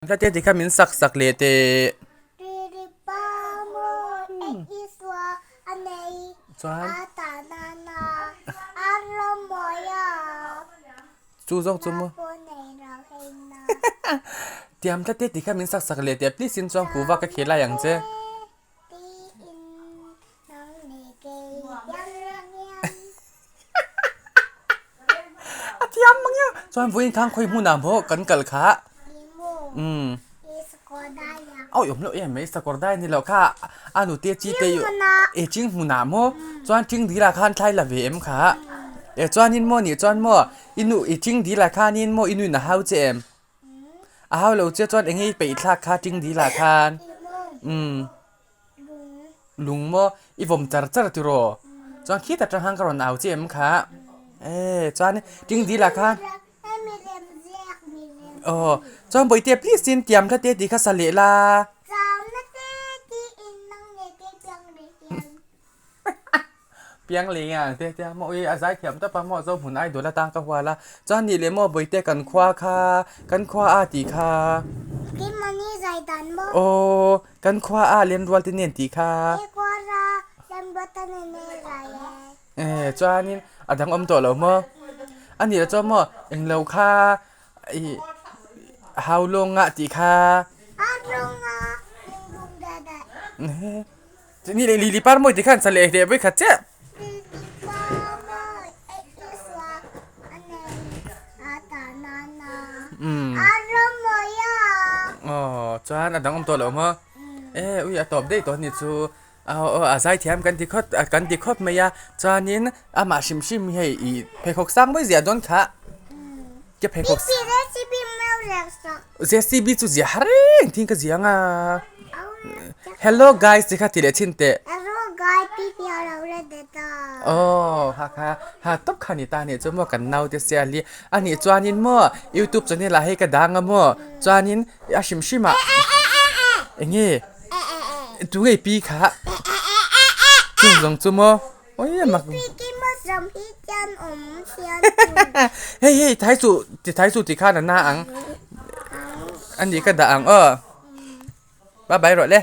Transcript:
Hla te tikha min sak sak leh teh. Chuan chu zawk chu maw tiam hla te tikha min sak sak leh teh please in chuan kuhva ka khel lai ang che. A thiam mang e chuan vawiin khan khawi hmunah maw kan kal kha umm awi awm loh em mai sakawr dai ni loh kha a nute chi te e ching hmunah maw chuan ching dil ah khan thlai la ve em kha e chuanin maw nih chuan maw i nu i ching dil ah khanin maw i nuin a hau che em. A hau lo che chuan eng nge i peih thlak kha ting dil ah khan umm lung maw i vawm char char tiraw chuan khitah tang khan ka rawn au che em kha e chuan ting dil ah khan aw chuan bawihte please in tiam hla te tih kha sa leh la. Piang leh ang te tia maw ui a zai thiam tawp a maw zo hmun idol atang ka hual a chuan nih leh maw bawihte kan khua kha kan khua a tih kha Keimahni zai dan maw aw kan khua a lenrual te nen tih kha He khua ra lenrual te nen e zai e e chuanin a dang awm tawh lo maw a nih leh chuan maw englo kha ih haulawng ah tih kha Haulawng ah lung da da Ni leh Lili par mawi tikhan sa leh teh vawi khat chiah. Umm aw chuan a dang awm tawh loh maw e ui a tawp daih tawh a ni chu aw aw a zai thiam kan ti khawt kan ti khawp mai a chuanin amah hrim hrim hi hei ih pheikhawk sang mawi ziah dawn kha ke pheikhawk JCB chu zia har reng thin ka ziang a hello guys ti kha ti leh thin teh aw ha kha ha tawp kha ni ta nih chu maw kan naute sia li a nih chuanin maw youtube channel ah hei ka dang a maw chuanin a hrim hrim ah eng nge tu ngei pi kha chung zawng chu maw. Oi a mak. Hei hei thai suh ti thai suh ti khan a na ang. Ani ka dah ang aw. Bye bye rawh le.